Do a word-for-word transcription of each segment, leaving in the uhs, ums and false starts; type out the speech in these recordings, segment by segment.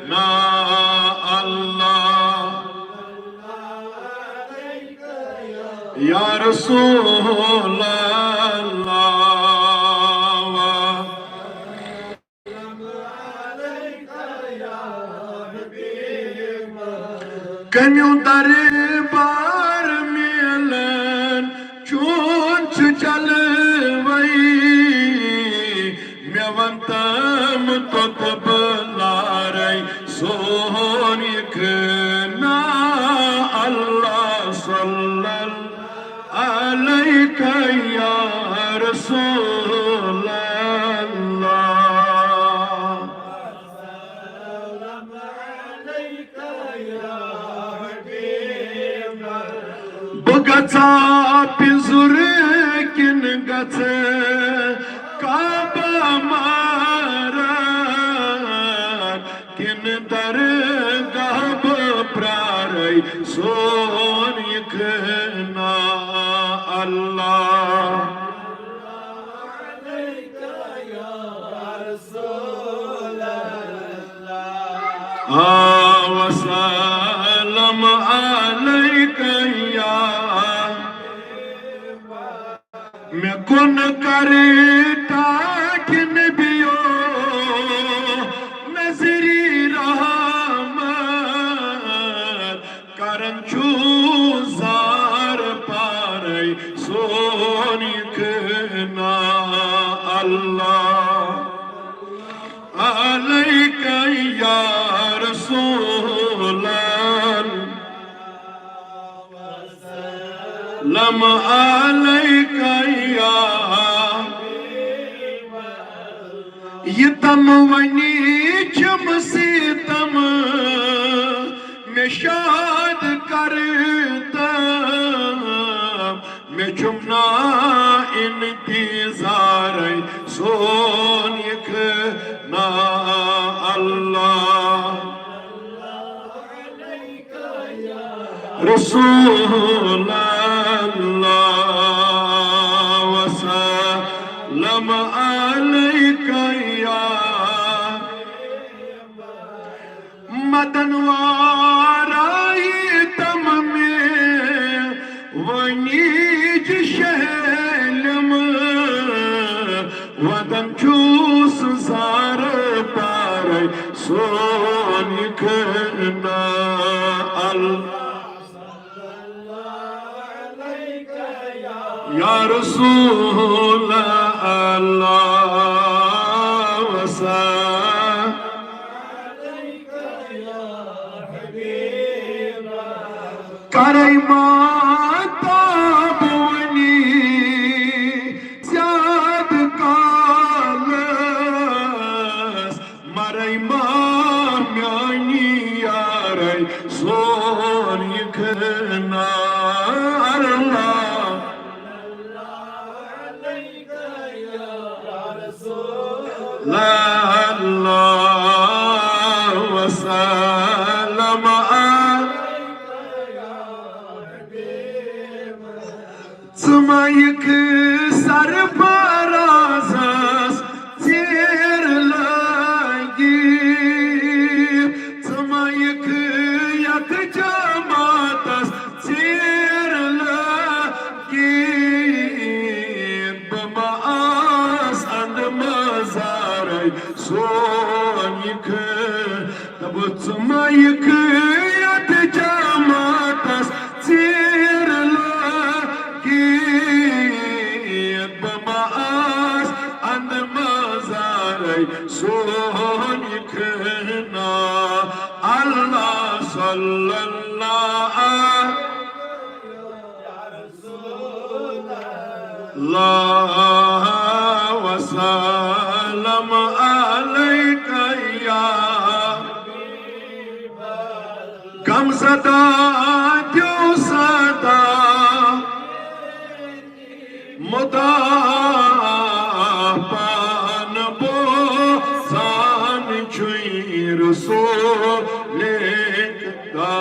نا اللہ، یا رسول اللہ۔ کمیو دربار میلن چون چھ جلوے، مےٚ ون تم توٚت بہٕ لارے سون یہِ کنا۔ اللہ صلی اللہ علیک یا رسول اللہ۔ بہٕ گژھا پِنزُر کِنہٕ گژھٕ کعبہ ماران، کِنہٕ درگاہ بہٕ پرارے سون یہِ کنا۔ اللہ آ وسلم علیک یا۔ مےٚ کُن کر ٹاٹھ نبیو نظری رحمت، کرن چھُ زار پارے سون یہِ کنا۔ اللہ علیک یا رسول اللہ، لم علیک یا۔ یہِ تم ونی چھم سیتم، مےٚ شاد کر تم، مےٚ چھُم نا انتظارے سون یہِ کنا۔ اللہ رسول اللہ وسلم علیک یا۔ مدن وارای تم مےٚ ونی چھِ شہلم، ودن چھُس زار پارے سون یہِ کنا۔ اللہ یا رسول اللہ وسلم۔ کرے ماتاب ونی زیاد کالس، مرے ما میانی یارے سون یہِ کنا۔ اللہ، اللہ وسلم علیک۔ ژٕ مہ یِکھ سرفرازس ژیر لگی، ژٕ مہ یِکھ یتھ جماعتس ژیر لگی۔ بہٕ مہ آس اند مزارے سون یہِ کنا۔ دپُس ژٕ مہ یِکھ یتھ جماعتس ژیر لگی، بہٕ مہ آس اند مزارے سون یہِ کنا۔ اللہ صلی اللہ اللہ وسلم علیک یا۔ غم زدہ دیو صدا مدام پان بوزان چھُے رسول خدا۔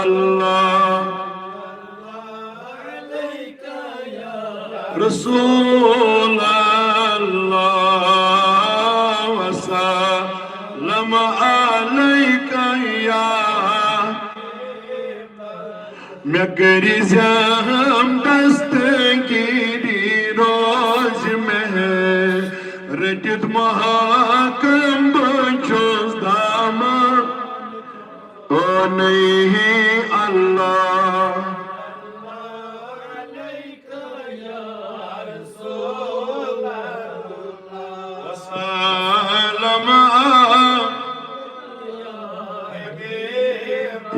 اللہ رسول اللہ وسلم علیک۔ علیک یا، مےٚ کٔرۍ زٮ۪م دستگیٖری، روز مےٚ رٔٹِتھ محاکم، بہٕ چھُس دامہٕ۔ او نہیں اللہ۔ وسلم۔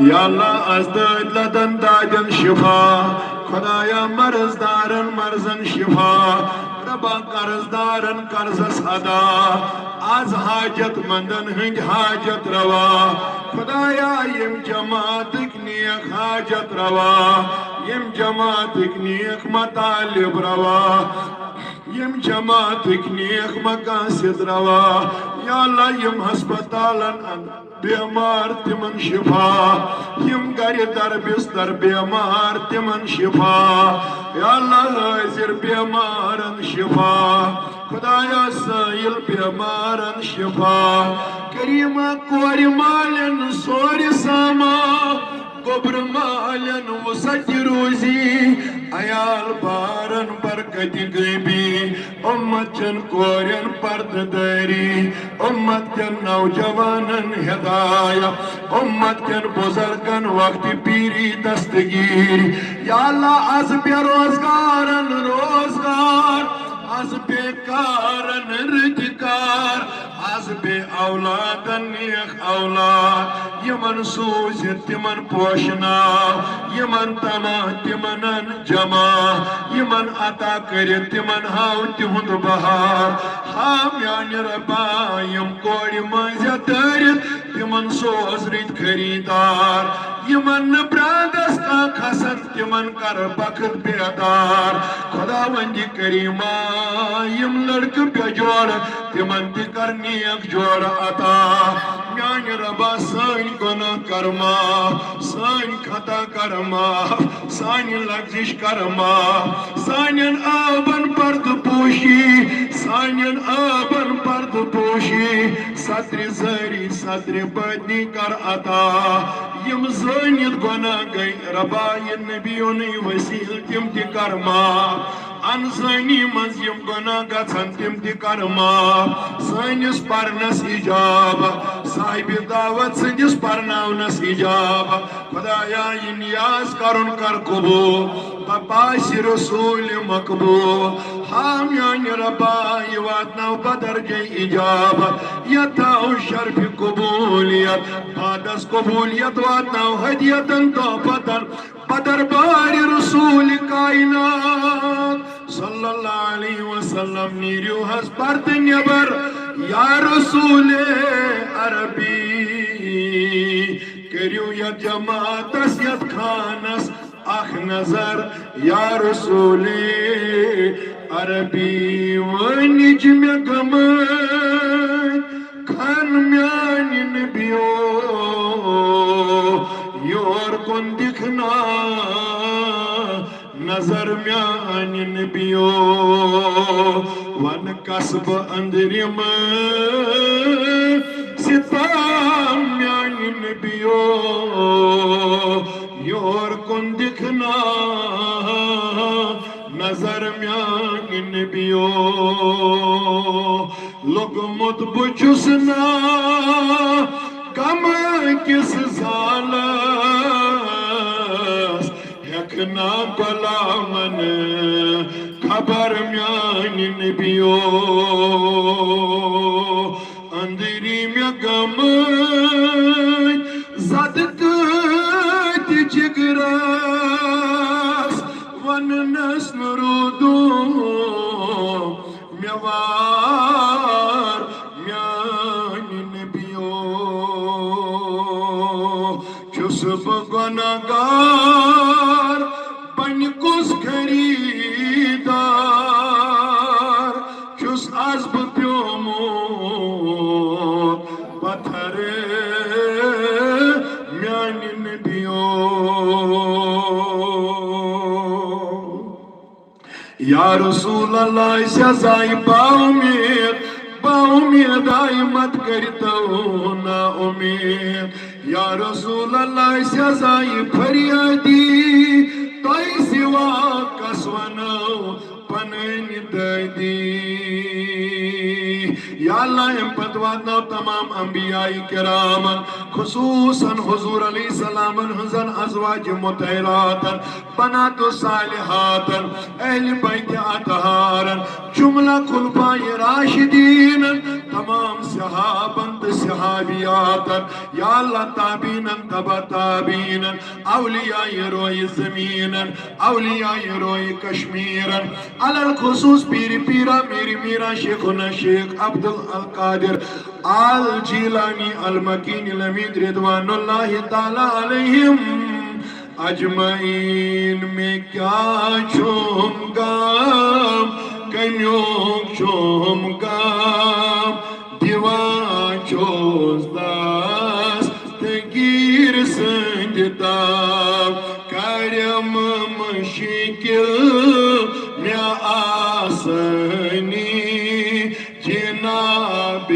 یا اللہ، از دٲدۍ لدن دادٮ۪ن شفا، خدایا مرض دارن مرضن شفا، ربا قرض دارن قرضس ادا، از حاجت مندن ہٕنٛدۍ حاجت روا، خدایا یِم جماعتٕکۍ نیک حاجت روا، یِم جماعتٕکۍ نیک مطالب روا، یِم جماعتٕکۍ نیک مقاصد روا۔ یا اللہ، یِم ہسپتالن اندر بیمار تِمن شفا، یِم گرِ در بستر بیمار تِمن شفا۔ یا اللہ، حٲضِر بیمارن شفا، خدایا سٲیِل بیمارن شفا۔ کریمہ کورِ مالٮ۪ن سورِ سامان، گوٚبرٕ مالٮ۪ن وُسعت روزی، عیال بارن برکت غیبی، اُمت چٮ۪ن کورٮ۪ن پردٕ دٲری، اُمت کٮ۪ن نوجوانن ہدایت، اُمت کٮ۪ن بزرگن وقت پیری دستگیری۔ یا اللہ، از بے روزگارن روزگار، از بے کارن رٕتۍ کار، از بے اولادن نیک اولاد، یِمن سوٗزِتھ تِمن پوشناو، یِمن تما تِمن جمع، یِمن عطا کٔرِتھ تِمن ہاو تِہُنٛد بہار۔ ہا میانہِ ربا، یِم کورِ مٔنٛزۍ دٲرِتھ تِمن سوز رٕتۍ خریدار، یِمن نہٕ برٛانٛدس کانٛہہ کھسن تِمن کر بخت بیدار۔ خداوندِ کریما، یِم لڑکہٕ بے جوڑ، تِمن تہِ کر نیک جوڑ عطا۔ میانہِ ربا، سٲنۍ گۄناہ کر معاف، سٲنۍ خطا کر معاف، سانہِ لغزش کر معاف، سانٮ۪ن عٲبن پردٕ پوشی، سانٮ۪ن عٲبن پردٕ پوشی، سترِ ظٲہری، سترِ باطنی کر عطا۔ یِم زٲنِتھ گۄناہ گٔے، ربا، یہِ نبیونٕے وسیٖل، تِم تہِ کر معاف۔ انزٲنی منٛز یِم گۄناہ گژھن، تِم تہِ کر معاف۔ سٲنِس پرنس اجابہ، صاحبِ دعوت سٕنٛدِس پرناونس اجابہ۔ خدایا، یہِ نیاز کرُن کر قبول، بپاسِ رسول مقبول۔ ہا میانہِ ربا، یہِ واتناو بدرجہ اجابہ، یتھ تھاو شرفِ قبولیت، بعدس قبولیت واتناو ہدیتن تحفتن بدربارِ رسول کائنات صلی اللہ علیہ وسلم۔ نیرِو حظ پردٕ نٮ۪بر، یا رسول عربی، کٔرِو یتھ جماعتس، یتھ خانس اکھ نظر، یا رسول عربی۔ وٲنِج مےٚ گمہٕ کھن میانہِ نبیو، یور کُن دِکھنا نظر میانہِ نبیو۔ ون کس بہٕ أنٛدرِم سِتام میانہِ نبیو، یور کُن دِکھنا نظر میانہِ نبیو۔ لوٚگمُت بہٕ چھُس نا غم کِس زالس، ہٮ۪کھ نا غلامن خبر میانہِ نبیو۔ أنٛدری مےٚ غمٕے زدٕ کۭتۍ جگرس، وننس نہٕ روٗدُم مےٚ وار میانہِ نبیو۔ چھُس بہٕ گۄناہگار، بنہِ کُس خریٖدار؟ چھُس از بہٕ پیومُت پتھر میانہِ نبیو۔ یا رسول اللہ، سزائے باومید، باومید۔ ہدایت مت کٔرتو نا امید۔ یا رسول اللہ، سزائے فریادی، تۄہہِ سوا کس ونو پنٕنۍ دٲدی۔ یا اللہ، امہِ پتہٕ واتناو تمام انبیاء کرامن، خصوصاً حضور علیہ السلامن ہٕنزن ازواج مطہراتن، بنات صالحاتن، اہل بیت اطہارن، جملہ خلفائے راشدینن، تمام صحابن تہٕ صحابیاتن، یا اللہ، تابعینن، تبع تابعینن، اولیاء روئے زمینن، اولیاء روئے کشمیرن، علی الخصوص پیر پیرا میر میرا شیخنا شیخ عبد القادر الجیلانی المکین الامین رضوان اللہ تعالی علیہم اجمعین۔ مےٚ کیٛاہ چھُم غم، کمیُک چھُم غم، دِوان چھُس دستگیٖر سٕنٛدِ تام۔ کرم مشکل مےٚ آسٲنی، جناب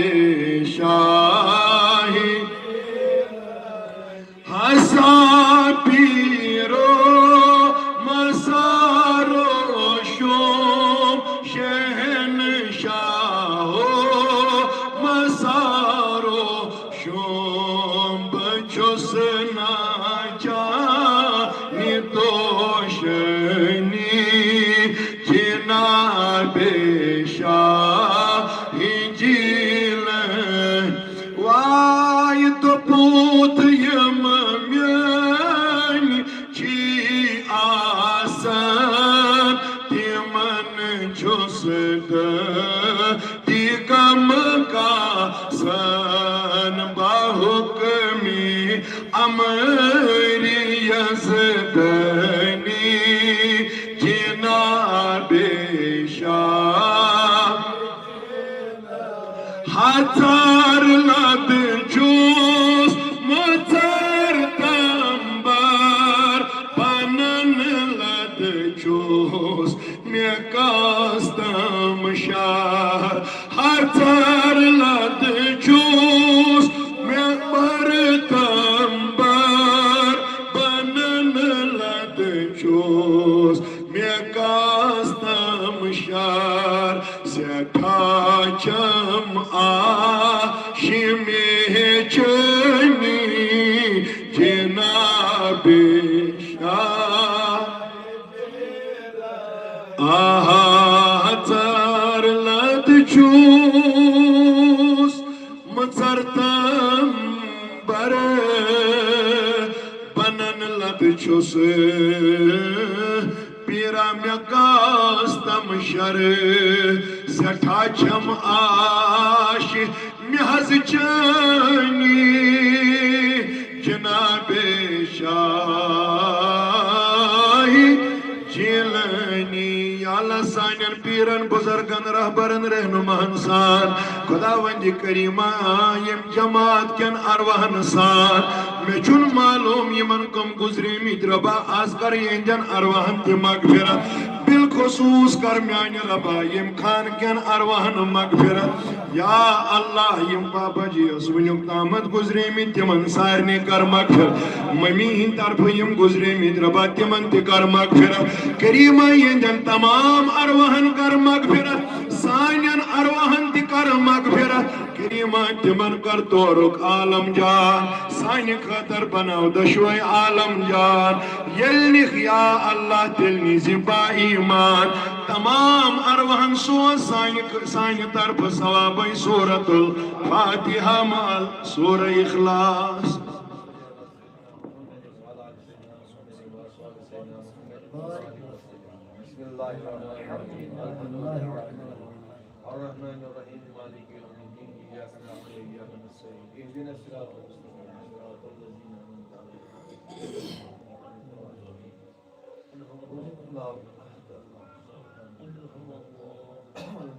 شاہی۔ ہسا پیرو مسارو شوم شہنشاہو مسارو شوم، بہٕ چھُس نہٕ چانہِ توشنی، جناب شاہ جیلن۔ واے تہٕ پوٗت یِم میٲنۍ چھی آسان، تِمن چھُس تہٕ تہِ غم کاسان، بحکمی امر یزدانی، جناب شاہ۔ ہزار لد چھُس مُژر تمبر، پنن لد چھُس مےٚ کاستم شہر۔ ہزار لد چھُس مےٚ بر تمبر، پنن لد چھُس مےٚ کاستم شہر۔ سٮ۪ٹھاہ چھم آش مےٚ چٲنی، جناب شاہ۔ آہا، ژر لد چھُس مُژر تمبر، بنن لد چھُس پیرا مےٚ کاستم شر۔ سٮ۪ٹھاہ چھم آش مےٚ حظ چٲنی، جناب شاہ جیلانی۔ یا اللہ، سانٮ۪ن پیرن، بزرگن، رہبرن، رہنماہن سان، خداوند کریمہ، ییٚمہِ جماعت کٮ۪ن ارواحن سان، مےٚ چھُنہٕ معلوم یِمن کم گزریمٕتۍ، رۄبا، از کر یِہنٛدٮ۪ن ارواحن تہِ مغفرت، بالخصوص کر میانہِ رۄبا یِم خانہٕ کٮ۪ن ارواحن مغفرت۔ یا اللہ، یِم بابا جی یس وٕنیُک تامتھ گزریمٕتۍ، تِمن سارنٕے کر مغفرت۔ ممی ہٕنٛدِ طرفہٕ یِم گزریمٕتۍ، رۄبا، تِمن تہِ کر مغفرت۔ کریمہ، یِہنٛدٮ۪ن تمام ارواحن کر مغفرت، سانٮ۪ن ارواحن تہِ کر مغفرت۔ کریمہ، تِمن کر تورُک عالم جان، سانہِ خٲطر بناو دۄشوے عالم جان۔ ییٚلہِ نِکھ یا اللہ، تیٚلہِ نِزِ با ایمان۔ تمام ارواحن سوز سانہِ، سانہِ طرفہٕ ثوابے سورۃ الفاتحہ مال سورہ اخلاص۔ بسم الله الرحمن الرحيم. الرحمن الرحيم. مالك يوم الدين. إياك نعبد وإياك نستعين. اهدنا الصراط المستقيم. صراط الذين أنعمت عليهم. غير المغضوب عليهم ولا الضالين. قل هو الله أحد. الله الصمد. لم يكن له كفوا أحد.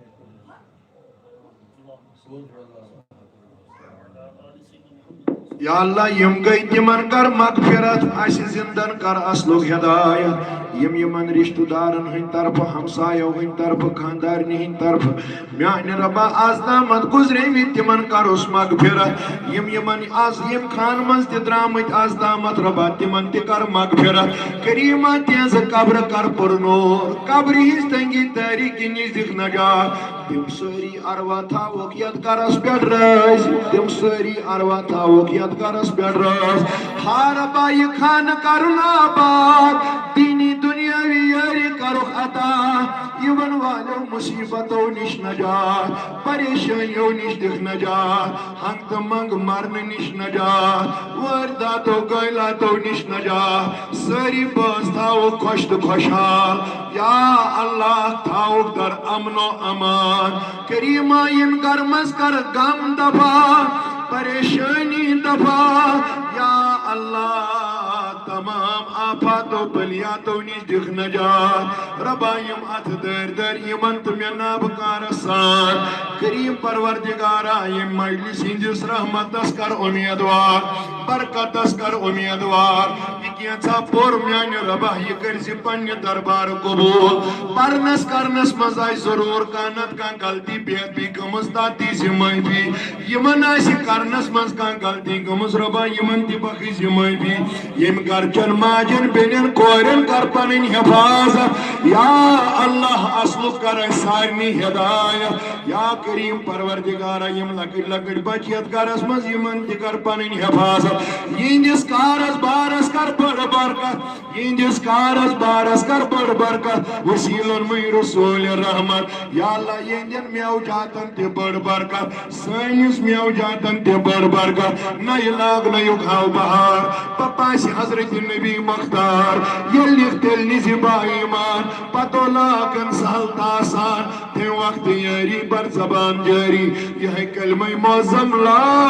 اللهم صل على سيدنا محمد. یا اللہ، یِم گٔے، تِمن کر مغفرت، اسہِ زندن کر اصلُک ہدایت۔ یِم یِمن رشتہٕ دارن ہٕنٛدِ طرفہٕ، ہمسایو ہٕنٛدِ طرفہٕ، خاندارنہِ ہٕنٛدِ طرفہٕ میانہِ رۄبا از تامتھ گُزریمٕتۍ، تِمن کرُس مغفرت۔ یِم یِمن از یِم خانہٕ منٛز تہِ درامٕتۍ از تامتھ، رۄبا تِمن تہِ کر مغفرت۔ کریما تِہنٛزٕ قبرٕ کر پُرنور، قبرِ ہٕنٛز تنگی تٲریکی نِش دِکھ نجات۔ تِم سٲری ارواح تھاوُکھ یتھ گرس پٮ۪ٹھ رٲضۍ، تِم سٲری ارواح تھاوُکھ یتھ گرس پٮ۪ٹھ رٲضۍ۔ ہا رۄبا، یہِ خانہٕ کرُن آباد، دینی دنیاوی یٲری کرُکھ عطا۔ یِمن والیو مصیبتو نِش نجات، پریشٲنیو نِش دِکھ نجات، ہنگ تہٕ منگ مرنہٕ نِش نجات، وٲرۍداتو غٲلاتو نِش نجات۔ سٲری بٲژ تھاوُکھ خۄش تہٕ خۄشحال۔ یا اللہ، تھاوُکھ در امن و امان۔ کریما، یِم گرٕ منٛز کر غم دفا، پریشٲنی دفا۔ یا اللہ، تمام آفاتو بلیاتو نِش دِکھ نجات۔ رۄبا، یِم اتھٕ دٲرۍ دٲرۍ یِمن تہٕ مےٚ نابکارس سان۔ کریم پروردگارا، ییٚمہِ مجلس ہٕنٛدِس رحمتس کر اُمیدوار، برکتس کر اُمیدوار۔ یہِ کینٛژھا پوٚر میانہِ رۄبا، یہِ کٔرۍ زِ پننہِ دربار قبول۔ پرنس کرنس منٛز آسہِ ضروٗر کانٛہہ نتہٕ کانٛہہ غلطی بے ادبی گٔمٕژ، تتھ دی زِ معٲفی۔ یِمن آسہِ کرنس منٛز کانٛہہ غلطی گٔمٕژ، رۄبا یِمن تہِ بخش زِ معٲفی۔ ییٚمہِ گرچن ماجن بیٚنٮ۪ن کورٮ۪ن کر پنٕنۍ حفاظت۔ یا اللہ، اصلُک کر اسہِ سارنٕے ہدایت۔ یا کریم پروردگارا، یِم لۄکٕٹۍ لۄکٕٹۍ بچہِ یتھ گرس منٛز، یِمن تہِ کر پنٕنۍ حفاظت۔ یِہنٛدِس کارس بارس کر بٔڑ برکت۔ یِہنٛدِس کارس بارس کر بٔڑ برکت۔ وسیلن مٔنٛگۍ رسول رحمت۔ یا اللہ، یِہنٛدٮ۪ن میوٕ جاتن تہِ بٔڑ برکت۔ سٲنِس میوٕ جاتن تہِ بٔڑ برکت۔ نَیہِ لاگنَیُک ہاو بہار۔ پتہٕ آسہِ حضرت نبی مختار۔ ییٚلہِ نِکھ تیٚلہِ نِزِ با ایمان۔ پتو لاگن سہل تاسان۔ تَمہِ وقتہٕ یٲری بر زبان جٲری۔ یِہوٚے کلمَے معظم لا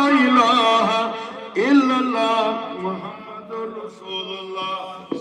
الہ الا اللہ محمد رسول اللہ۔